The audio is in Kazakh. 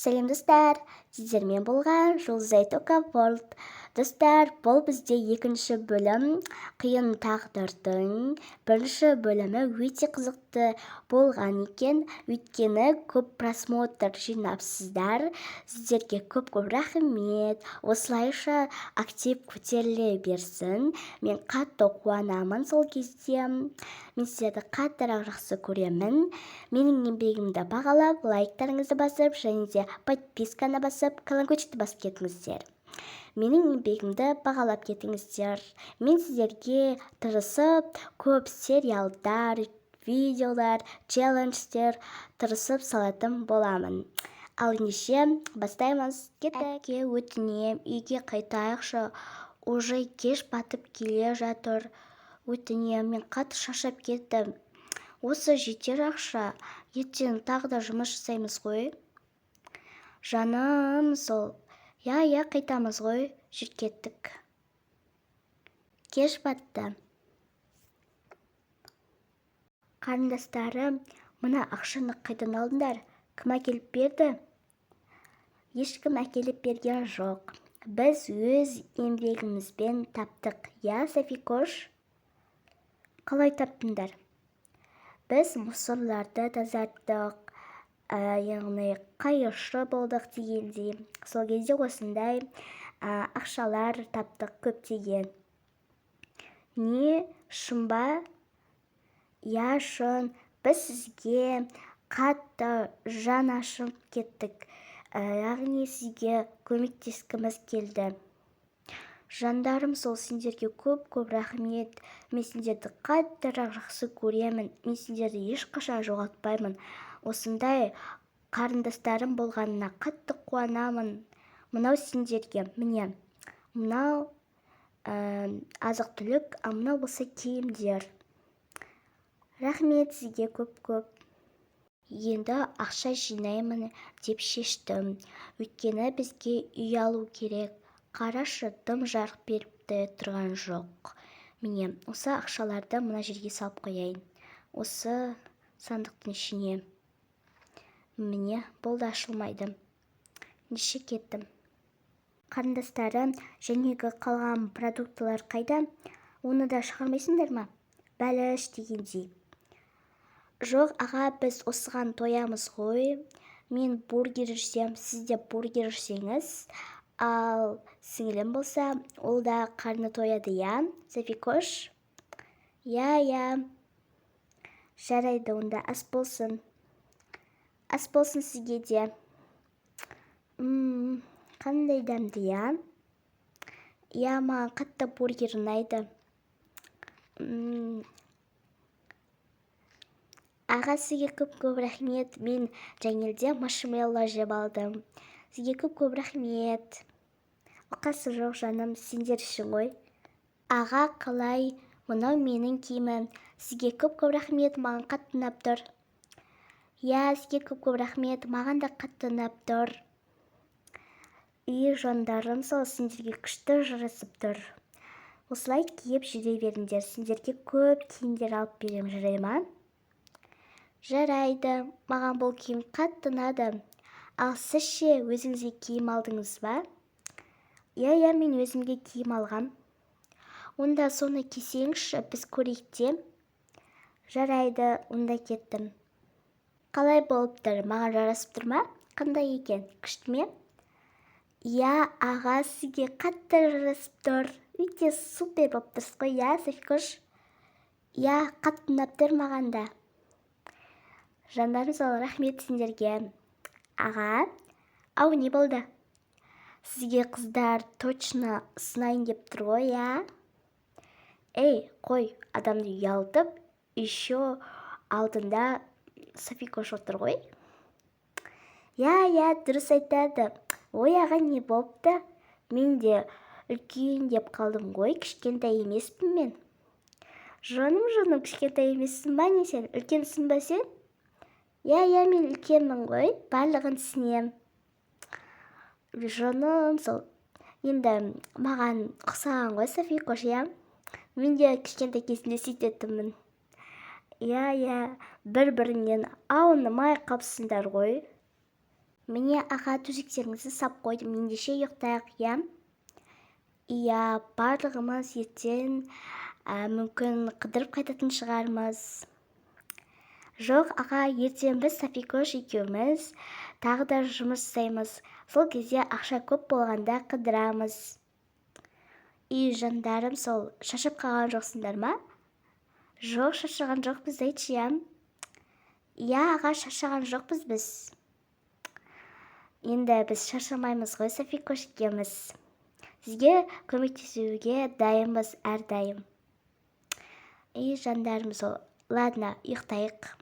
Сәлем, достар! Сіздермен болған Жұлдызай Тока World. Достар, бұл бізде екінші бөлім «Қиын тағдырдың». Бірінші бөлімі өте қызықты болған екен, өйткені көп просмотр жинапсыздар. Сіздерге көп көп рахмет. Осылайша актив көтеріле берсін, мен қатты қуанамын сол кезде. Мен сіздерді қаттырақ жақсы көремін. Менің еңбегімді бағалап, лайктарыңызды басып және де подписканы басып, колокольчикті басып кетіңіздер. Менің еңбегімді бағалап кетіңіздер. Мен сіздерге тырысып көп сериалдар, видеолар, челлендждер тырысып салатын боламын. Ал ендеше бастаймыз, кеттік! Әпке, өтінем, үйге қайтайықшы, уже кеш батып келе жатыр. Өтінем, мен қатты шаршап кеттім. Осы жетер ақша, ертең тағы да жұмыс жасаймыз ғой. Жаным сол, иә, иә, қайтамыз ғой, жүр, кеттік, кеш батты. Қарындастарым, мына ақшаны қайдан алдыңдар? Кім әкеліп берді? Ешкім әкеліп берген жоқ, біз өз еңбегімізбен таптық, иә, Софикош? Қалай таптыңдар? Біз мусорларды тазарттық, яғни қайыршы болдық дегендей. Сол кезде осындай ақшалар таптық көптеген. Не, шын ба? Иә, шын. Біз сізге қатты жан ашып кеттік, яғни сізге көмектескіміз келді. Жандарым сол, сендерге көп-көп рахмет. Мен сендерді қаттырақ жақсы көремін. Мен сендерді ешқашан жоғалтпаймын. Осындай қарындастарым болғанына қатты қуанамын. Мынау сендерге, міне, мынау азық-түлік, ал мынау болса киімдер. Рахмет сізге көп-көп. Енді ақша жинаймын деп шештім, өйткені бізге үй алу керек. Қарашы, дым жарық беріп те тұрған жоқ. Міне, осы ақшаларды мына жерге салып қояйын, осы сандықтың ішіне. Міне, болды, ашылмайды. Неше кеттім. Қарындастарым, жәнегі қалған продуктылар қайда? Оны да шығармайсыңдар ма, бәліш дегендей? Жоқ, аға, біз осыған тоямыз ғой. Мен бургер жесем, сіз де бургер жесеңіз, ал сіңілім болса, ол да қарны тояды, иә, Софикош? Иә, жарайды онда, ас болсын, ас болсын сізге де. Қандай дәмді, иә? Иә, маған қатты бургер ұнайды. Аға, сізге көп-көп рахмет. Мен жаңелде маршмеллоу жеп алдым. Сізге көп-көп рахмет. Оқасы жоқ, жаным, сендер үшін ғой. Аға, қалай? Мынау менің киімім. Сізге көп-көп рахмет, маған қатты ұнап тұр. Иә, сізге көп-көп рахмет, маған да қатты ұнап тұр. Үй, жандарым сол, сендерге күшті жарасып тұр. Осылай киіп жүре беріңдер. Сендерге көп киімдер алып беремін, жарай ма? Жарайды. Маған бұл киім қатты ұнады. Ал сіз ше, өзіңізге киім алдыңыз ба? Иә, мен өзімге киім алғам. Онда соны кисеңізші, біз көрейік те. Жарайды, онда кеттім. Қалай болып тұр? Маған жарасып тұр ма? Қандай екен, күшті ме? Иә, аға, сізге қатты жарасып тұр. Өте супер болып тұрсыз ғой, иә, Софикош? Иә, қатты ұнап тұр маған да. Жандарым сол, рахмет сендерге. Аға, ау, не болды? Сізге қыздар точно ұсынайын деп тұр ғой, иә? Ей, қой, адамды ұялтып, еще алдында Софикош отыр ғой. Иә, дұрыс айтады. Ой, аға, не болыпты? Мен де үлкен деп қалдым ғой, кішкентай емеспін мен. Жаным, жаным, кішкентай емессің ба? Не, сен үлкенсің ба сен? Иә, мен үлкенмін ғой, барлығын түсінемін. Жаным сол, енді маған ұқсаған ғой Софикош, иә? Мен де кішкентай кезімде сөйтетінмін. Иә, бір біріңнен аунамай қапсыңдар ғой. Міне, аға, төсектеріңізді сап қойдым, ендеше ұйықтайық, иә? Иә, барлығымыз ертең мүмкін қыдырып қайтатын шығармыз. Жоқ, аға, ертең біз Софикош екеуміз тағы да жұмыс жасаймыз. Сол кезде ақша көп болғанда қыдырамыз. И, жандарым, сол, шаршап қалған жоқсыңдар ма? Жоқ, шаршаған жоқпыз, айтшы, иә? Иә, аға, шаршаған жоқпыз біз. Енді біз шаршамаймыз ғой, Софикош екеуміз. Сізге көмектесуге дайынбыз әрдайым. И, жандарым, сол, ладно, ұйықтайық.